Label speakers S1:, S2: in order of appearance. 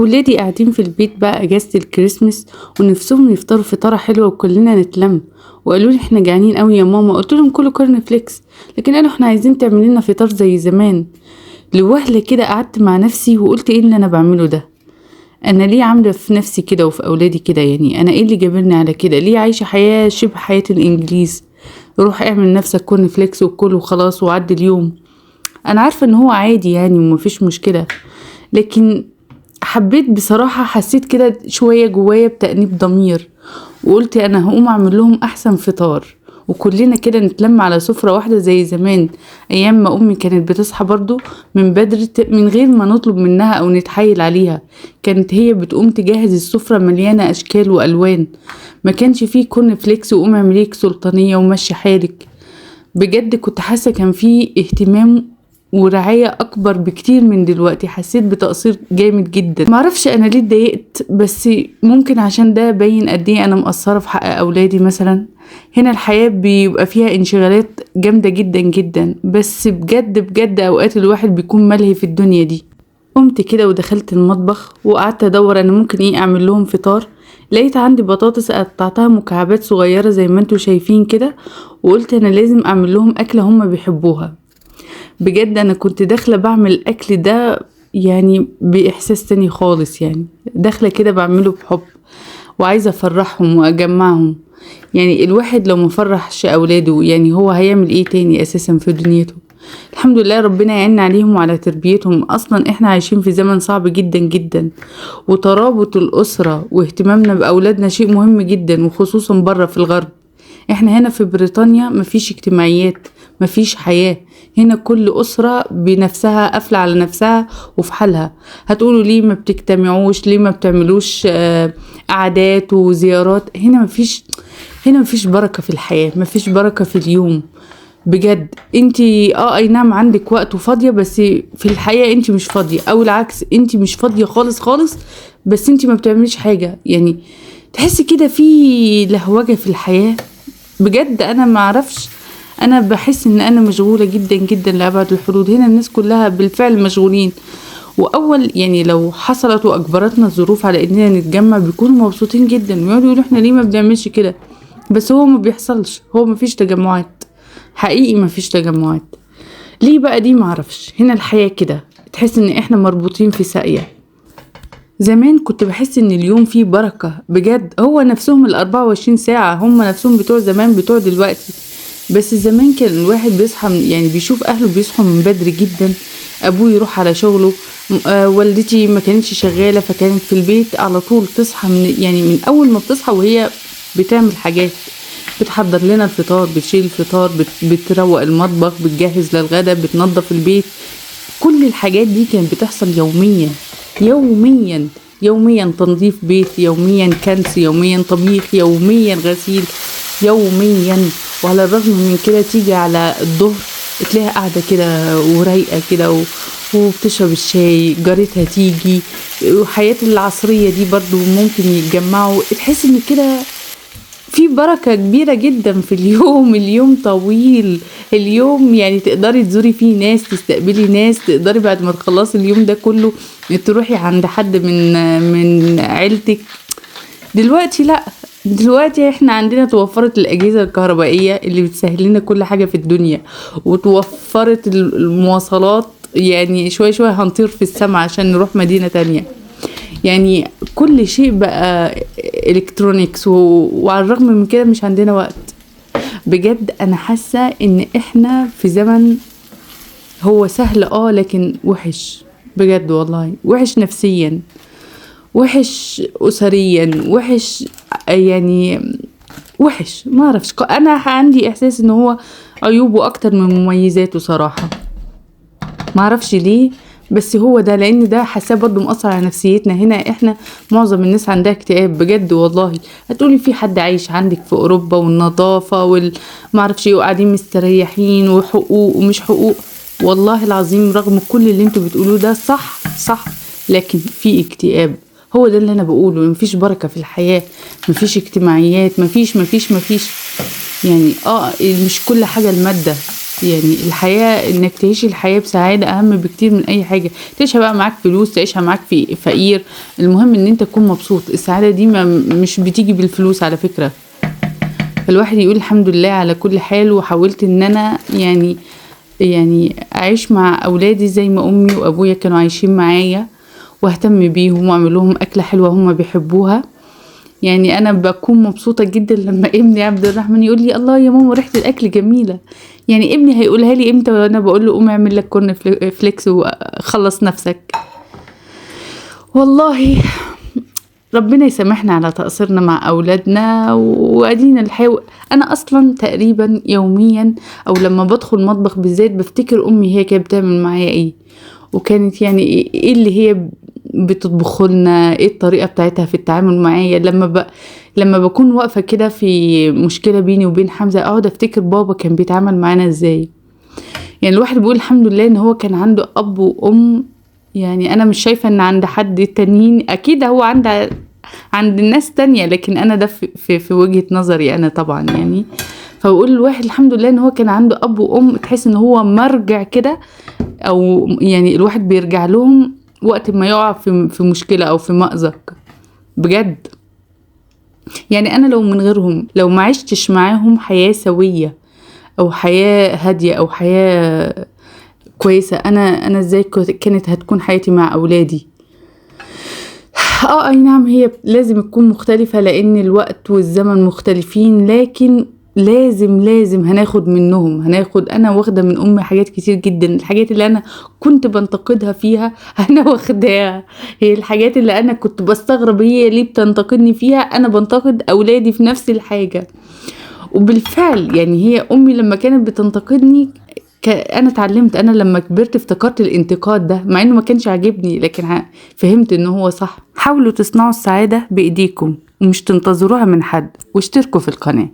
S1: ولادي قاعدين في البيت بقى اجازة الكريسماس ونفسهم يفطروا فطارة حلوة وكلنا نتلم، وقالوا لي احنا جعانين قوي يا ماما. قلت لهم كلوا corn flakes، لكن قالوا احنا عايزين تعملي لنا فطار زي زمان. لوهلة كده قعدت مع نفسي وقلت ايه اللي انا بعمله ده؟ انا ليه عامله في نفسي كده وفي اولادي كده؟ يعني انا ايه اللي جابرني على كده؟ ليه عايشه حياة شبه حياة الانجليز؟ روح اعمل نفسك corn flakes وكل وخلاص وعدي اليوم. انا عارفه ان هو عادي يعني ومفيش مشكلة، لكن حبيت بصراحة، حسيت كده شوية جوايا بتأنيب ضمير، وقلت انا هقوم اعمل لهم احسن فطار وكلنا كده نتلم على سفرة واحدة زي زمان، ايام ما امي كانت بتصحى برضو من بدري من غير ما نطلب منها او نتحايل عليها، كانت هي بتقوم تجهز السفرة مليانة اشكال والوان، ما كانش فيه corn flakes وقوم اعمليك سلطانية ومشي حالك. بجد كنت حاسة كان فيه اهتمام ورعاية أكبر بكتير من دلوقتي. حسيت بتقصير جامد جدا، معرفش أنا ليه اتضايقت، بس ممكن عشان ده باين قد ايه أنا مقصرة في حق أولادي مثلا. هنا الحياة بيبقى فيها انشغالات جامدة جدا جدا، بس بجد بجد أوقات الواحد بيكون ملهي في الدنيا دي. قمت كده ودخلت المطبخ وقعدت أدور أنا ممكن ايه أعمل لهم فطار. لقيت عندي بطاطس قطعتها مكعبات صغيرة زي ما انتوا شايفين كده، وقلت أنا لازم أعمل لهم أكلة هم بيحبوها. بجد انا كنت داخله بعمل الاكل ده يعني باحساس تاني خالص، يعني داخله كده بعمله بحب وعايزه افرحهم واجمعهم. يعني الواحد لو ما فرحش اولاده يعني هو هيعمل ايه تاني اساسا في دنيته؟ الحمد لله ربنا يعين عليهم وعلى تربيتهم. اصلا احنا عايشين في زمن صعب جدا جدا، وترابط الاسرة واهتمامنا باولادنا شيء مهم جدا، وخصوصا بره في الغرب. احنا هنا في بريطانيا مفيش اجتماعيات، مفيش حياة، هنا كل أسرة بنفسها قافلة على نفسها وفي حالها. هتقولوا ليه ما بتجتمعوش، ليه ما بتعملوش قعدات وزيارات؟ هنا مفيش بركة في الحياة، مفيش بركة في اليوم بجد. انتي اي نعم عندك وقت وفاضية، بس في الحقيقة انتي مش فاضية، او العكس انتي مش فاضية خالص خالص، بس انتي ما بتعمليش حاجة. يعني تحسي كده في لهوجة في الحياة بجد. انا ما اعرفش، انا بحس ان انا مشغولة جدا جدا لابعد الحدود. هنا الناس كلها بالفعل مشغولين، واول يعني لو حصلت واجبرتنا الظروف على اننا نتجمع بيكونوا مبسوطين جدا ويقعدوا يقولوا احنا ليه ما بنعملش كده، بس هو ما بيحصلش، هو ما فيش تجمعات حقيقي، ما فيش تجمعات. ليه بقى دي ما اعرفش. هنا الحياة كده تحس ان احنا مربوطين في ساقيه. زمان كنت بحس ان اليوم فيه بركة بجد، هو نفسهم ال24 ساعة هم نفسهم بتوع زمان بتوع دلوقتي، بس زمان كان الواحد بيصحى يعني بيشوف اهله بيصحوا من بدري جدا، ابوه يروح على شغله، والدتي ما كانتش شغالة فكانت في البيت على طول، تصحى من يعني من اول ما بتصحى وهي بتعمل حاجات، بتحضر لنا الفطار، بتشيل الفطار، بتروق المطبخ، بتجهز للغدا، بتنظف البيت. كل الحاجات دي كانت بتحصل يوميا يوميا يوميا، تنظيف بيت يوميا، كنس يوميا، طبيخ يوميا، غسيل يوميا. وعلى الرغم من كده تيجي على الظهر تلاقيها قاعدة كده ورايقه كده وبتشرب الشاي، جارتها تيجي، وحياة العصرية دي برضو ممكن يتجمعوا. تحس ان كده في بركة كبيرة جدا في اليوم. اليوم طويل، اليوم يعني تقدري تزوري فيه ناس، تستقبلي ناس، تقدري بعد ما تخلصي اليوم ده كله تروحي عند حد من عيلتك. دلوقتي لا، دلوقتي احنا عندنا توفرت الأجهزة الكهربائية اللي بتسهل لنا كل حاجة في الدنيا، وتوفرت المواصلات، يعني شوية شوية هنطير في السما عشان نروح مدينة تانية. يعني كل شيء بقى الكترونيكس، وعلى الرغم من كده مش عندنا وقت. بجد انا حاسة ان احنا في زمن هو سهل لكن وحش بجد والله، وحش نفسيا، وحش اسريا، وحش يعني وحش ما اعرفش. انا عندي احساس ان هو عيوبه اكتر من مميزاته صراحة، ما اعرفش ليه، بس هو ده، لان ده حاساه برضه مأثر على نفسيتنا. هنا احنا معظم الناس عندها اكتئاب بجد والله. هتقولي في حد عايش عندك في اوروبا والنظافة والما اعرفش ايه وقاعدين مستريحين وحقوق ومش حقوق، والله العظيم رغم كل اللي انتوا بتقولوه ده صح صح، لكن في اكتئاب. هو ده اللي انا بقوله، مفيش بركة في الحياة، مفيش اجتماعيات، مفيش مفيش مفيش. يعني مش كل حاجة المادة، يعني الحياة انك تعيش الحياة بسعادة اهم بكتير من اي حاجة. تعيشها بقى معاك فلوس، تعيشها معاك في فقير، المهم ان انت تكون مبسوط. السعادة دي ما مش بتيجي بالفلوس على فكرة. فالواحد يقول الحمد لله على كل حال. وحاولت ان انا يعني اعيش مع اولادي زي ما امي وابويا كانوا عايشين معايا، واهتم بيهم واعمل لهم اكله حلوة هم بيحبوها. يعني انا بكون مبسوطة جدا لما ابني عبد الرحمن يقول لي الله يا ماما ريحه الاكل جميلة. يعني ابني هيقولها لي امتى وانا بقول له قوم اعمل لك corn flakes وخلص نفسك؟ والله ربنا يسامحنا على تقصيرنا مع اولادنا، وادينا نحاول. انا اصلا تقريبا يوميا او لما بدخل المطبخ بالذات بفتكر امي هي كانت بتعمل معايا ايه، وكانت يعني ايه اللي هي بتطبخ لنا، ايه الطريقة بتاعتها في التعامل معايا. لما بكون واقفة كده في مشكلة بيني وبين حمزة اقعد افتكر بابا كان بيتعامل معانا ازاي. يعني الواحد بيقول الحمد لله ان هو كان عنده اب وام. يعني انا مش شايفه ان عند حد تانيين، اكيد هو عند الناس تانية، لكن انا ده في وجهه نظري انا طبعا. يعني فبقول الواحد الحمد لله ان هو كان عنده اب وام، تحس ان هو مرجع كده، او يعني الواحد بيرجع لهم وقت ما يقع في مشكلة او في مأزق بجد. يعني انا لو من غيرهم، لو ما عشتش معاهم حياة سويه او حياة هادية او حياة كويسة، انا ازاي كانت هتكون حياتي مع اولادي؟ اي نعم هي لازم تكون مختلفة لان الوقت والزمن مختلفين، لكن لازم هناخد منهم. انا واخده من امي حاجات كتير جدا. الحاجات اللي انا كنت بنتقدها فيها انا واخداها، هي الحاجات اللي انا كنت بستغرب هي ليه بتنتقدني فيها، انا بنتقد اولادي في نفس الحاجة. وبالفعل يعني هي امي لما كانت بتنتقدني انا اتعلمت. انا لما كبرت افتكرت الانتقاد ده مع انه ما كانش عاجبني، لكن فهمت ان هو صح. حاولوا تصنعوا السعادة بايديكم ومش تنتظروها من حد، واشتركوا في القناة.